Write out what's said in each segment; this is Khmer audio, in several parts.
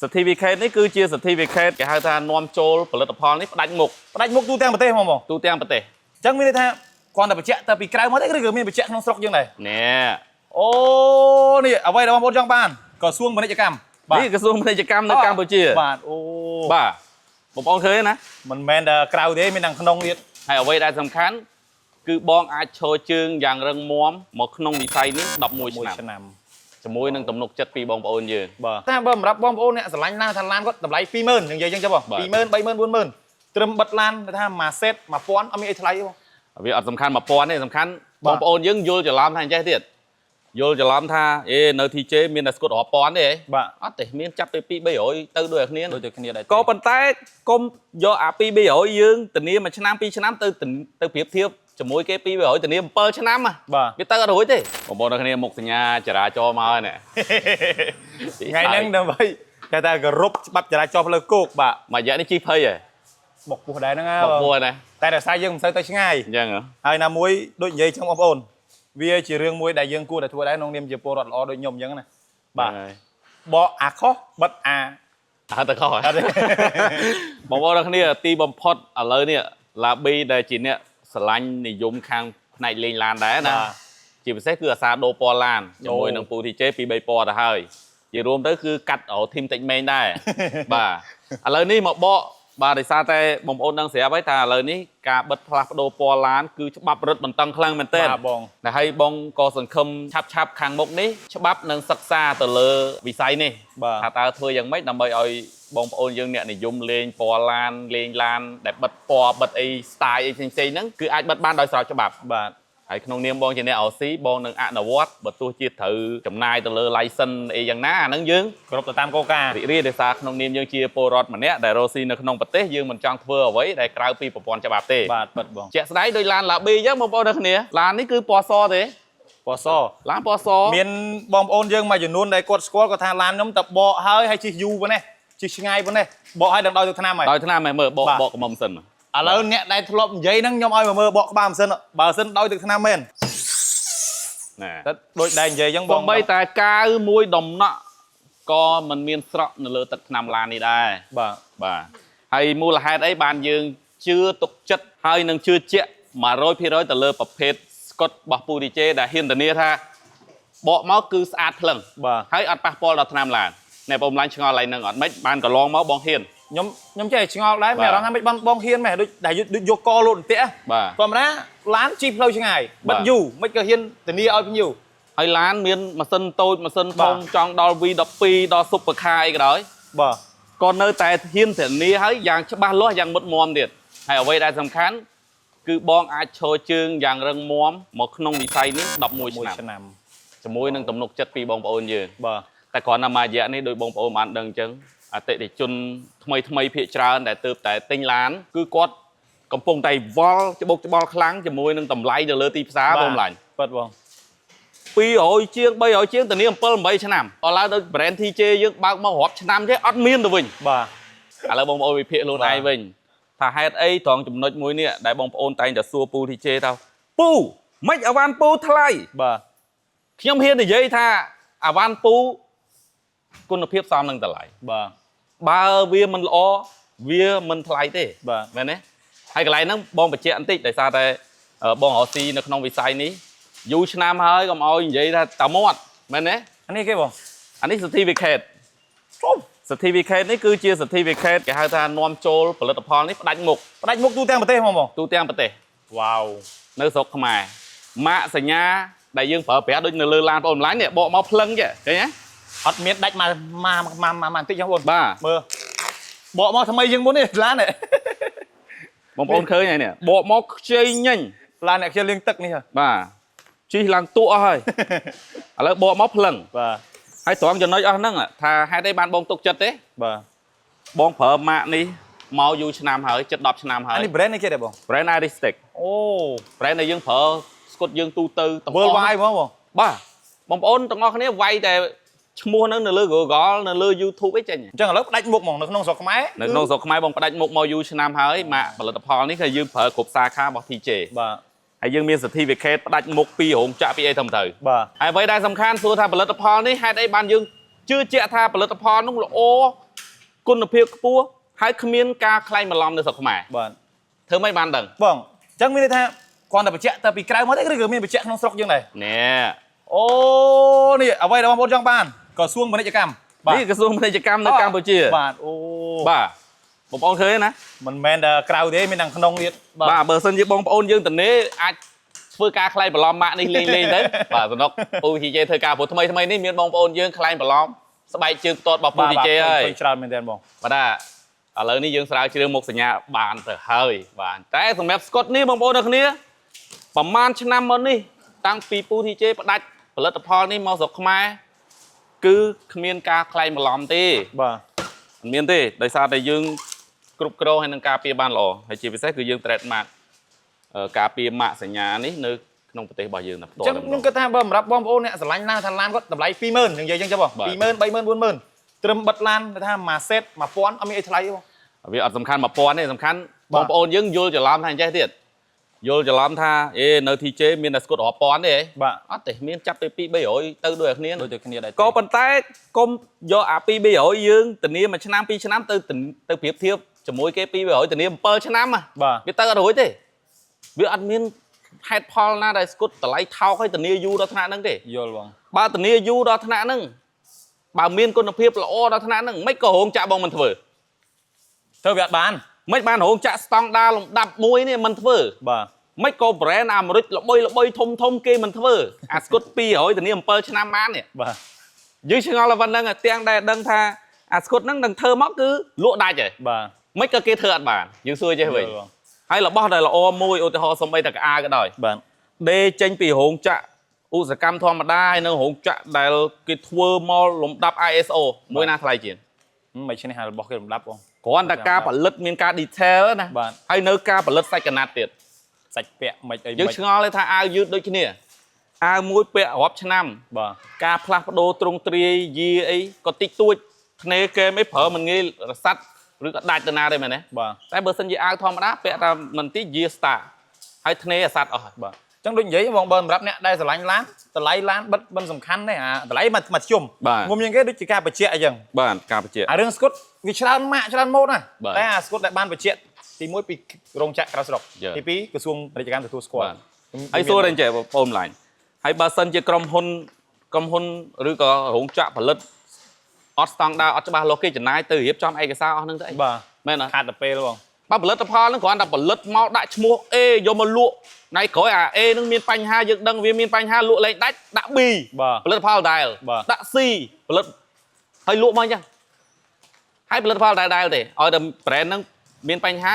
Certificate នេះគឺជា certificate គេហៅថានាំចូលផលិតផលនេះផ្ដាច់មុខ ផ្ដាច់មុខទូទាំងប្រទេសហ្មងបង ទូទាំងប្រទេស អញ្ចឹងមានន័យថាគ្រាន់តែបញ្ជាក់តែពីក្រៅមកទេឬក៏មានបញ្ជាក់ក្នុងស្រុកយើងដែរ នេះ អូនេះអ្វីដែលបងប្អូនចង់បានក្រសួងពាណិជ្ជកម្មបាទ នេះក្រសួងពាណិជ្ជកម្មនៅកម្ពុជា បាទអូ បាទបងប្អូនឃើញទេណា មិនមែនតែក្រៅទេមានទាំងក្នុងទៀត ហើយអ្វីដែលសំខាន់គឺបងអាចឈរជើងយ៉ាងរឹងមាំមកក្នុងវិស័យនេះ11 មួយ ឆ្នាំ ឆ្នាំ ជាមួយនឹងទំនុកចិត្តពីបងប្អូនយើង បាទតែបើសម្រាប់បងប្អូនអ្នកស្រឡាញ់ឡានថាឡានគាត់តម្លៃ20000នឹងនិយាយអញ្ចឹងចុះបង បាទ 20000 30000 40000ត្រឹមបិទឡានគេថាមួយសេត1000អត់មានអីថ្លៃទេបង វាអត់សំខាន់1000ទេសំខាន់ បាទ បងប្អូនយើងយល់ច្រឡំថាអញ្ចេះទៀតយល់ច្រឡំថាអេនៅ TJ មានតែស្គុតរាប់ពាន់ទេហី បាទ អត់ទេមានចាប់ពី2 300ទៅដូចគ្នា ដូចតែគ្នាដែរ ក៏ប៉ុន្តែកុំយកអា2 300យើងធានាមួយឆ្នាំពីរឆ្នាំទៅទៅប្រៀបធៀបជាមួយគេ2 300ធានា7ឆ្នាំហ៎ បាទ វាទៅអត់រួចទេបងប្អូនទាំងគ្នាមុខសញ្ញាចរាចរណ៍មកហើយនេះ ថ្ងៃហ្នឹងដើម្បីគេថាគោរពច្បាប់ចរាចរណ៍ផ្លូវគោកបាទ មួយរយៈនេះជីភ័យហ៎ បុកពោះដែរហ្នឹងណា បងប្អូនណា តែដោយសារយើងមិនសូវទៅឆ្ងាយ អញ្ចឹងហ៎ ហើយណាមួយដូចនិយាយចឹងបងប្អូនវាជារឿងមួយដែលយើងគួរតែធ្វើដែរក្នុងនាមជាពលរដ្ឋល្អដូចខ្ញុំអញ្ចឹងណាបាទ ហ្នឹងហើយ បកអាខុសបិទអា អត់ទៅខុសហ៎ អត់ទេ បងប្អូនទាំងគ្នាទីបំផុតឥឡូវនេះឡាប៊ីដែលជាអ្នកស្រឡាញ់និយមខាងផ្នែកលេងឡានដែរណា បាទ ជាពិសេសគឺអាសាដូរពណ៌ឡានជាមួយនឹងពូ TJ ពី3ពណ៌ទៅហើយជារួមទៅគឺកាត់រកធីមតិចមេងដែរ បាទឥឡូវនេះមកបកបាទដោយសារតែបងប្អូនដឹងស្រាប់ហើយថាឥឡូវនេះការបិទផ្លាស់ប្ដូរពណ៌ឡានគឺច្បាប់រឹតបន្តឹងខ្លាំងមែនទែន បាទបង តែឲ្យបងក៏សង្ឃឹមឆាប់ឆាប់ខាងមុខនេះច្បាប់នឹងសិក្សាទៅលើវិស័យនេះ បាទ ថាតើធ្វើយ៉ាងម៉េចដើម្បីឲ្យបងប្អូនយើងអ្នកនិយមលេងពណ៌ឡានលេងឡានដែលបិទពណ៌បិទអី style អីផ្សេងៗហ្នឹងគឺអាចបិទបានដោយស្របច្បាប់ បាទ ហើយក្នុងនាមបងជាអ្នក RC បងនឹងអនុវត្តបើទោះជាត្រូវចំណាយទៅលើ license អីយ៉ាងណាអាហ្នឹងយើង គ្រប់ទៅតាមគោលការណ៍ រីករាយដោយសារក្នុងនាមយើងជាពលរដ្ឋម្នាក់ដែលរស់ស៊ីនៅក្នុងប្រទេសយើងមិនចង់ធ្វើអ្វីដែលក្រៅពីប្រព័ន្ធច្បាប់ទេ បាទពិតបង ជាក់ស្ដែងដោយឡានឡាប៊ីអញ្ចឹងបងប្អូនទាំងគ្នាឡាននេះគឺពណ៌សទេ ពណ៌ស ឡានពណ៌ស មានបងប្អូនយើងមួយចំនួនដែលគាត់ស្គាល់គាត់ថាឡានខ្ញុំតែបកហើយហើយជិះយូរប៉ុណ្ណេះជិះឆ្ងាយប៉ុណ្ណេះបកហើយដល់ដោយទៅឆ្នាំហើយ ដោយឆ្នាំឯងមើលបក បាទ បកកំមុំសិន ឥឡូវអ្នកដែលធ្លាប់និយាយហ្នឹងខ្ញុំឲ្យមកមើលបកក្បាលម៉ាស៊ីនបើសិនដោយទឹកឆ្នាំមែន ណា តែដូចដែលនិយាយអញ្ចឹងបង សំបីតែកាវមួយដំណក់ក៏មិនមានស្រក់នៅលើទឹកថ្នាំឡាននេះដែរ បាទ បាទហើយមូលហេតុអីបានយើងជឿទុកចិត្តហើយនឹងជឿជាក់100%ទៅលើប្រភេទស្កុតរបស់ពូ DJ ដែលហ៊ានធានាថាបកមកគឺស្អាតភ្លឹង បាទ ហើយអត់ប៉ះពាល់ដល់ថ្នាំឡានណែបងឡាញឆ្ងល់ឡើងនឹងអត់ម៉េចបានកន្លងមកបងហ៊ាន ខ្ញុំខ្ញុំចេះតែឆ្ងល់ដែរមានអារម្មណ៍ថាមិនបងបងហ៊ានមែនដូចដែលដូចយកកលោតន្ទាក់ បាទ ធម្មតាឡានជិះផ្លូវឆ្ងាយបិទយូរមិនក៏ហ៊ានធានាឲ្យភ្ញៀវ ហើយឡានមានម៉ាស៊ីនតូចម៉ាស៊ីន បាទ ធំចង់ដល់ V12 ដល់ Super Car អីក៏ដោយ បាទ ក៏នៅតែហ៊ានធានាហើយយ៉ាងច្បាស់លាស់យ៉ាងមុតមមទៀតហើយអ្វីដែលសំខាន់គឺបងអាចឈរជើងយ៉ាងរឹងមាំមកក្នុងវិស័យនេះ11 មួយ ឆ្នាំ ឆ្នាំ ជាមួយនឹងទំនុកចិត្តពីបងប្អូនយើង បាទ តែគ្រាន់តែមួយរយៈនេះដោយបងប្អូនបានដឹងអញ្ចឹងអតិថិជនថ្មីថ្មីភាគច្រើនដែលទើបតែទិញឡានគឺគាត់កំពុងតែវល់ច្បុកច្បល់ខ្លាំងជាមួយនឹងតម្លៃនៅលើទីផ្សារបងឡាញ់ ពិតបង 200ជាង300ជាងធានា7 8ឆ្នាំអត់ឡើយដូច brand TJ យើងបើកមករាប់ឆ្នាំទេអត់មានទៅវិញ បាទ ឥឡូវបងប្អូនវិភាគខ្លួន បាទ ឯងវិញថាហេតុអីត្រង់ចំណុចមួយនេះដែលបងប្អូនតែងតែសួរពូ TJ ថាពូមិនអីវ៉ាន់ពូថ្លៃ បាទ ខ្ញុំហ៊ាននិយាយថាអីវ៉ាន់ពូគុណភាពសមនឹងតម្លៃ បាទ បើវាមិនល្អវាមិនថ្លៃទេ បាទ មែនទេហើយកន្លែងហ្នឹងបងបញ្ជាក់បន្តិចដោយសារតែបងរកស៊ីនៅក្នុងវិស័យនេះយូរឆ្នាំហើយកុំឲ្យនិយាយថាតាមាត់មែនទេ អានេះគេបង អានេះ certificate ជុំ certificate នេះគឺជា certificate គេហៅថានាំចូលផលិតផលនេះផ្ដាច់មុខ ផ្ដាច់មុខទូទាំងប្រទេសហ្មងបង ទូទាំងប្រទេស វ៉ាវ នៅស្រុកខ្មែរម៉ាកសញ្ញាដែលយើងប្រើប្រាស់ដូចនៅលើឡានបងប្អូនឡាញនេះបកមកភ្លឹងចេះឃើញទេ អត់មានដាច់មកមកមកមកបន្តិចចឹងបង បាទ មើលបកមកថ្មីជាងមុននេះឡាននេះ បងប្អូនឃើញហើយនេះបកមកខ្ចីញញ ឡានអ្នកខ្ជិលលាងទឹកនេះហ៎ បាទជីកឡើងទក់អស់ហើយឥឡូវបកមកភ្លឹង បាទ ហើយត្រង់ចំណុចអស់ហ្នឹងថាហេតុអីបានបងទុកចិត្តទេ បាទ បងប្រើម៉ាកនេះមកយូរឆ្នាំហើយជិត10ឆ្នាំហើយ អានេះ brand នេះគេទេបង brand Aristic អូ brand ដែលយើងប្រើស្គុតយើងទូទៅទាំងអស់ worldwide ហ្មងបង បាទបងប្អូនទាំងអស់គ្នាវាយតែឈ្មោះហ្នឹងនៅលើ Google នៅលើ YouTube អីចេញ អញ្ចឹងឥឡូវផ្ដាច់មុខហ្មងនៅក្នុងស្រុកខ្មែរ នៅក្នុងស្រុកខ្មែរបងផ្ដាច់មុខមកយូរឆ្នាំហើយម៉ាកផលិតផលនេះគឺយើងប្រើគ្រប់សាខារបស់ TJ បាទ ហើយយើងមាន certificate ផ្ដាច់មុខពីរោងចក្រពីអីត្រឹមត្រូវ បាទ ហើយអ្វីដែលសំខាន់សួរថាផលិតផលនេះហេតុអីបានយើង ជឿជាក់ថាផលិតផលនោះល្អគុណភាពខ្ពស់ហើយគ្មានការក្លែងបន្លំនៅស្រុកខ្មែរ បាទ ធ្វើម៉េចបានដឹង បងអញ្ចឹងមានន័យថាគ្រាន់តែបញ្ជាក់តែពីក្រៅមកទេឬក៏មានបញ្ជាក់ក្នុងស្រុកយើងដែរ នេះ អូនេះអ្វីដែលបងប្អូនចង់បានក្រសួងពាណិជ្ជកម្មបាទ នេះក្រសួងពាណិជ្ជកម្មនៅកម្ពុជា បាទអូ បាទបងប្អូនឃើញទេណា មិនមែនតែក្រៅទេមានតែក្នុងទៀត បាទបើសិនជាបងប្អូនយើងតនេអាចធ្វើការក្លែងបន្លំម៉ាកនេះលេងលេងទៅ បាទសំណុកពូធីជេធ្វើការព្រោះថ្មីថ្មីនេះមានបងប្អូនយើងក្លែងបន្លំស្បែកជើងផ្ទាត់របស់ពូធីជេហើយ ឃើញច្រើនមែនទែនបង បាទថាឥឡូវនេះយើងស្រាវជ្រាវមុខសញ្ញាបានទៅហើយបាទតែសម្រាប់ស្កុតនេះបងប្អូនទាំងគ្នាប្រហែលឆ្នាំមុននេះតាំងពីពូធីជេផ្ដាច់ផលិតផលនេះមកស្រុកខ្មែរគឺគ្មានការក្លែងបន្លំទេ បាទ មិនមានទេដោយសារតែយើងគ្រប់គ្រងហើយនឹងការពារបានល្អហើយជាពិសេសគឺយើង trademark ការពារម៉ាកសញ្ញានេះនៅក្នុងប្រទេសរបស់យើងតែផ្ទា អញ្ចឹង ល់តែម្ដង ខ្ញុំគិតថាបើសម្រាប់បងប្អូនអ្នកស្រឡាញ់ឡានថាឡានគាត់តម្លៃ20000នឹងនិយាយអញ្ចឹងចុះបង បាទ 20000 30000 40000ត្រឹមបិទឡានថាមួយសេត1000អត់មានអីថ្លៃទេបង វាអត់សំខាន់1000ទេសំខាន់ បាទ បងប្អូនយើងយល់ច្រឡំថាអញ្ចេះទៀតយល់ច្រឡំថាអេនៅ TJ មានតែស្គុតរាប់ពាន់ទេហី បាទ អត់ទេមានចាប់ពី2 300ទៅដូចគ្នា ដូចតែគ្នាដែរ ក៏ប៉ុន្តែកុំយកអា2 300យើងធានាមួយឆ្នាំពីរឆ្នាំទៅទៅប្រៀបធៀបជាមួយគេ2 300ធានា7ឆ្នាំហ៎ បាទ វាទៅអត់រួចទេវាអត់មានហេតុផលណាដែលស្គុតតម្លៃថោកឲ្យធានាយូរដល់ថ្នាក់ហ្នឹងទេ យល់បង បើធានាយូរដល់ថ្នាក់ហ្នឹងបើមានគុណភាពល្អដល់ថ្នាក់ហ្នឹងមិនក៏រោងចក្របងមិនធ្វើ ធ្វើវាអត់បាន មិនបានរោងចក្រស្តង់ដារលំដាប់មួយនេះមិនធ្វើ បាទ មិនក៏ brand អាមេរិកល្បីល្បីធំធំគេមិនធ្វើអាស្គុត200ធានា7ឆ្នាំបាននេះ បាទ យើងឆ្ងល់តែប៉ុណ្្នឹងទាំងដែលដឹងថាអាស្គុតហ្នឹងនឹងធ្វើមកគឺលក់ដាច់ហើយ បាទ មិនក៏គេធ្វើអត់បានយើងសួរចេះវិញ យល់បង ហើយរបស់ដែលល្អមួយឧទាហរណ៍សំបីតកអាក៏ដោយ បាទ ដេរចេញពីរោងចក្រឧស្សាហកម្មធម្មតាហើយនៅរោងចក្រដែលគេធ្វើមកលំដាប់ ISO មួយណាថ្លៃជាង មិនឈ្នះរបស់គេលំដាប់បង គ្រាន់តែការផលិតមានការ detail ណា បាទ ហើយនៅការផលិតសាច់កណាត់ទៀត សាច់ពាក់មិនអី យើង មិន ឆ្ងល់ទេថាអាវយឺតដូចគ្នាអាវមួយពាក់រាប់ឆ្នាំ បាទ ការផ្លាស់ប្ដូរទ្រង់ទ្រាយយាអីក៏តិចតួចធ្នេកែមអីប្រើមិនងាយរសាត់ឬក៏ដាច់ទៅណាទេមែនទេ បាទ តែបើសិនជាអាវធម្មតាពាក់តែមិនតិចយាស្តាហើយធ្នេអាសัตว์អស់ហើយ បាទអញ្ចឹងដូចនិយាយបងបើសម្រាប់អ្នកដែលស្រឡាញ់ឡានតម្លៃឡានបិទមិនសំខាន់ទេអាតម្លៃមកមកធ្យម បាទ ងុំជាងគេដូចជាការបញ្ជាក់អញ្ចឹង បាទការបញ្ជាក់ អារឿងស្គុតវាច្រើនម៉ាកច្រើនម៉ូតណា បាទ តែអាស្គុតដែលបានបញ្ជាក់ទី1ពីរោងចក្រក្រៅស្រុក យ៉ា ទី2ក្រសួងពាណិជ្ជកម្មទទួលស្គាល់ បាទ ហើយសួរតែចេះបងប្អូនឡាញហើយបើសិនជាក្រុមហ៊ុនក្រុមហ៊ុនឬក៏រោងចក្រផលិតអត់ស្តង់ដារអត់ច្បាស់លាស់គេចំណាយទៅរៀបចំឯកសារអស់ហ្នឹងទៅអី បាទ មែនអត់ ខាតតែពេលបង បើផលិតផលហ្នឹងគ្រាន់តែផលិតមកដាក់ឈ្មោះ A យកមកលក់ថ្ងៃក្រោយអា A ហ្នឹងមានបញ្ហាយើងដឹងវាមានបញ្ហាលក់លែងដាច់ដាក់ B បាទ ផលិតផលដែល បាទ ដាក់ C ផលិតហើយលក់មកអញ្ចឹងហើយផលិតផលដែលដែលទេឲ្យតែ brand ហ្នឹងមានបញ្ហ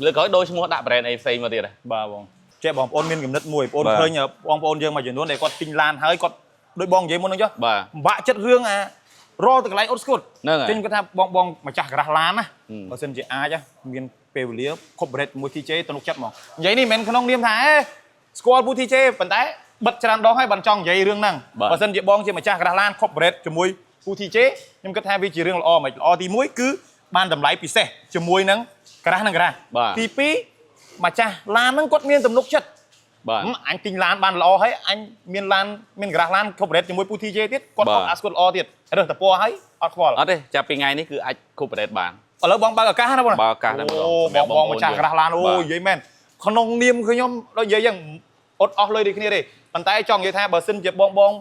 ាលើក្រោយដូរឈ្មោះដាក់ brand អីផ្សេងមកទៀតហ៎ បាទបងចេះបងប្អូនមានគំនិតមួយបងប្អូន បាទ ឃើញបងប្អូនយើងមួយចំនួនដែលគាត់ទិញឡានហើយគាត់ដូចបងនិយាយមុនហ្នឹងចុះ បាទ ពិបាកចិត្តរឿងអារកទៅកន្លែងអត់ស្គុត ហ្នឹងហើយ ចឹងគាត់ថាបងបងម្ចាស់ការ៉ាស់ឡានណា ហឹម បើសិនជាអាចណាមានពេលវេលាខុបរ៉េតមួយ TJ ទំនុកចិត្តហ្មងនិយាយនេះមិនមែនក្នុងនាមថាអេស្គាល់ពូ TJ ប៉ុន្តែបិទច្រើនដងហើយបានចង់និយាយរឿងហ្នឹង បាទ បើសិនជាបងជាម្ចាស់ការ៉ាស់ឡានខុបរ៉េតជាមួយពូ TJ ខ្ញុំគិតថាវាជារឿងល្អមិនល្អទី1គឺបានតម្លៃពិសេសជាមួយនឹងការ៉ាស់និងការ៉ាស់ បាទ ទី2ម្ចាស់ឡានហ្នឹងគាត់មានទំនុកចិត្ត បាទ ហឹមអញទិញឡានបានល្អហើយអញមានឡានមានការ៉ាស់ឡានខុបរ៉េតជាមួយពូ TJ ទៀតគាត់ បាទ អត់អាស្គាល់ល្អទៀតរើសតែពណ៌ហើយអត់ខ្វល់ អត់ទេចាប់ពីថ្ងៃនេះគឺអាច cooperate បាន ឥឡូវបងបើកឱកាសណាបង បើកឱកាសតែម្ដង អូ សម្រាប់ បងបង បងប្អូន ម្ចាស់ក្រាស់ឡានអូ បាទ និយាយមែនក្នុងនាមខ្ញុំដូចនិយាយយ៉ាងអត់អស់លុយដូចគ្នាទេប៉ុន្តែចង់និយាយថាបើសិនជាបងប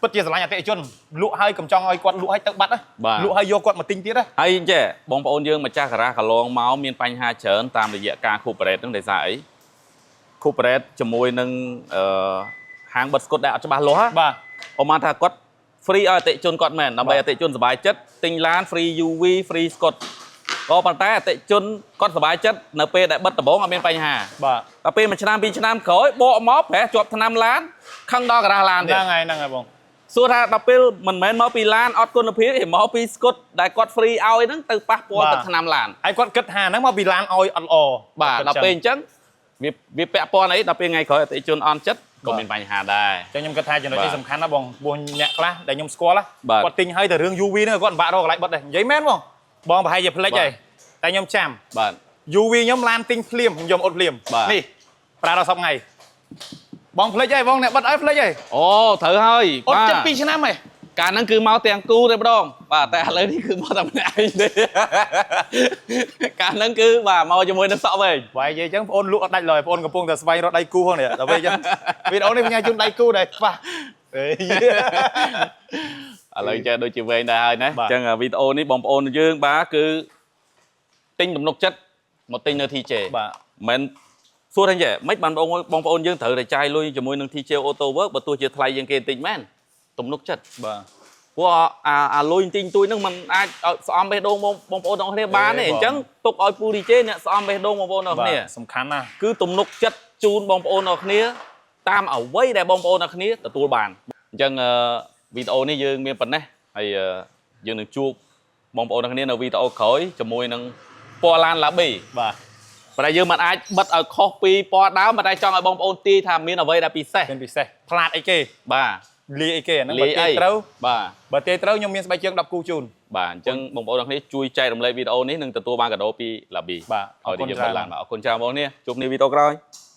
ងពិតជាស្រឡាញ់អតិថិជនលក់ហើយកុំចង់ឲ្យគាត់លក់ឲ្យទៅបាត់ណា បាទ លក់ឲ្យយកគាត់មកទិញទៀតណា ហើយអញ្ចេះបងប្អូនយើងម្ចាស់ការ៉ាស់កន្លងមកមានបញ្ហាច្រើនតាមរយៈការ cooperate ហ្នឹងដោយសារអី cooperate ជាមួយនឹងអឺហាងបិទស្គុតដែលអត់ច្បាស់លាស់ហ៎ បាទ អមថាគាត់ free ឲ្យអតិថិជនគាត់មែនដើម្បី បាទ អតិថិជនសប្បាយចិត្តទិញឡាន free UV free ស្គុតក៏ប៉ុន្តែអតិថិជនគាត់សប្បាយចិត្តនៅពេលដែលបិទដំបូងអត់មានបញ្ហា បាទ ដល់ពេលមួយឆ្នាំពីរឆ្នាំក្រោយបកមកប្រេះជាប់ឆ្នាំឡានខឹងដល់ការ៉ាស់ឡានទៀត ហ្នឹងហើយហ្នឹងហើយបង សួរថាដល់ពេលមិនមែនមកពីឡានអត់គុណភាពទេមកពីស្គុតដែលគាត់ free ឲ្យហ្នឹងទៅប៉ះពាល់ទៅឆ្នាំឡាន ហើយគាត់គិតថាហ្នឹងមកពីឡានឲ្យអត់ល្អ បាទ គាត់ ដល់ពេលអញ្ចឹងវាវាពាក់ព័ន្ធអីដល់ពេលថ្ងៃក្រោយអតិថិជនអន់ចិត្តក៏មានបញ្ហាដែរ ចឹងខ្ញុំគិតថាចំណុច បាទ នេះសំខាន់ណាស់បងព្រោះអ្នកខ្លះដែលខ្ញុំស្គាល់ណា បាទ គាត់ទិញហើយតែរឿង UV ហ្នឹងគាត់ពិបាករកកន្លែងបិទដែរនិយាយមែនបងបងប្រហែលជាភ្លេច បាទ ហើយតែខ្ញុំចាំ បាទ UV ខ្ញុំឡានទិញភ្លាមខ្ញុំយកមកអ៊ុតភ្លាម បាទ នេះប្រើដល់សប្តាហ៍ថ្ងៃបងភ្លេចហើយបងអ្នកបិទឲ្យភ្លេចហើយ អូត្រូវហើយ អ៊ុតចិត្ត2ឆ្នាំហើយ កាលហ្នឹងគឺមកទាំងគូតែម្ដងបាទតែឥឡូវនេះគឺមកតែម្នាក់ឯងទេ កាលហ្នឹងគឺបាទមកជាមួយនឹងសក់វែង វាយនិយាយអញ្ចឹងបងអូនលក់អត់ដាច់ឡើយបងអូនកំពុងតែស្វែងរកដៃគូផងនេះដល់ពេលអញ្ចឹងវីដេអូនេះផ្ញើជូនដៃគូដែរខ្វះអេ ឥឡូវចេះដូចជាវែងដែរហើយណា បាទ អញ្ចឹងវីដេអូនេះបងប្អូនយើងបាទគឺទិញទំនុកចិត្តមកទិញនៅ TJ បាទ មិនសួរថាចេះមិនបានបងបងប្អូនយើងត្រូវតែចាយលុយជាមួយនឹង TJ Auto Work បើទោះជាថ្លៃជាងគេបន្តិចមែនទំនុកចិត្ត បាទ ព្រោះអាលុយបន្តិចបន្តួចហ្នឹងมันអាចឲ្យស្អំបេះដូងបងបងប្អូនទាំងអស់គ្នាបានទេ ទេបង អញ្ចឹងទុកឲ្យពូ DJ អ្នកស្អំបេះដូងបងប្អូនទាំងអស់គ្នា បាទសំខាន់ណាស់ គឺទំនុកចិត្តជូនបងប្អូនទាំងអស់គ្នាតាមអ្វីដែលបងប្អូនទាំងអស់គ្នាទទួលបានអញ្ចឹងវីដេអូនេះយើងមានប៉ុណ្ណេះហើយយើងនឹងជួបបងប្អូនទាំងអស់គ្នានៅវីដេអូក្រោយជាមួយនឹងពណ៌ឡានឡាប៊ី បាទ ប៉ុន្តែយើងមិនអាចបិទឲ្យខុសពីពណ៌ដើមប៉ុន្តែចង់ឲ្យបងប្អូនទាយថាមានអ្វីដែលពិសេស เป็นពិសេសផ្លាតអីគេ បាទ លាយអីគេអាហ្នឹងបើ លាយអី ទេត្រូវ បាទ បើទេត្រូវខ្ញុំមានស្បែកជើង10គូជូន បាទអញ្ចឹងបងប្អូនទាំងគ្នាជួយចែករំលែកវីដេអូនេះនិងទទួលបានកាដូពីឡាប៊ី បាទអរ ឲ្យ គុណច្រើន យើងបិទឡានបាទអរគុណច្រើនបងប្អូននេះជួបគ្នាវីដេអូក្រោយ។